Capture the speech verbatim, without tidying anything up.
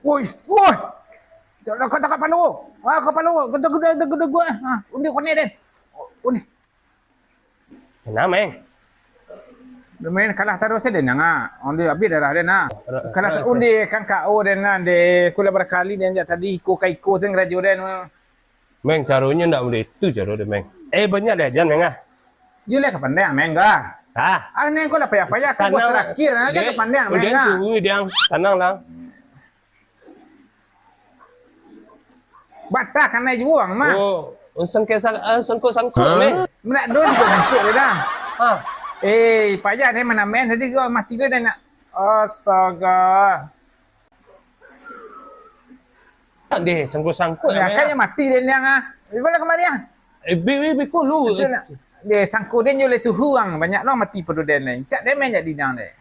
Woi, woi. Jangan kau takap palo. Ah, kau palo. Kau takut dah, dah, dah, gua. Ah, undi konek den. Undi. Nah, Meng. Main kalah taruih sajo den, ah. Undi habis darah den, ah. Kalah undi kan K O den, ah. Dek kula barakali den jak tadi, iko ka iko sen karajo den. Meng, caronyo ndak buliah itu caro den, Meng. Eh, banyak diajan, Meng, ah. Yo lah ka pandang, Meng, ah. Ah. Ah, neng ko lah payah-payah, ko bos terakhir, ah, ka pandang, Meng, ah. Udah suhu diang, tanang lah. Batah kanai juo ang mah. Oh, sangkek sang-, ah, sangkok-sangkok, Meng. Menak dun juo sangkok dia dah. Ah. Eh, payah deh manamen tadi ko mati ko dah nak. Astaga. Deh, sangkok-sangkok. Ya, kan yang mati deh niang ah. Ibalah kemari ah. Eh, bi, bi, bi, ko lu. Deh, sangkok deh nyulai suhu ang. Banyak no mati padu deh ni. Cak deh main jadi niang deh.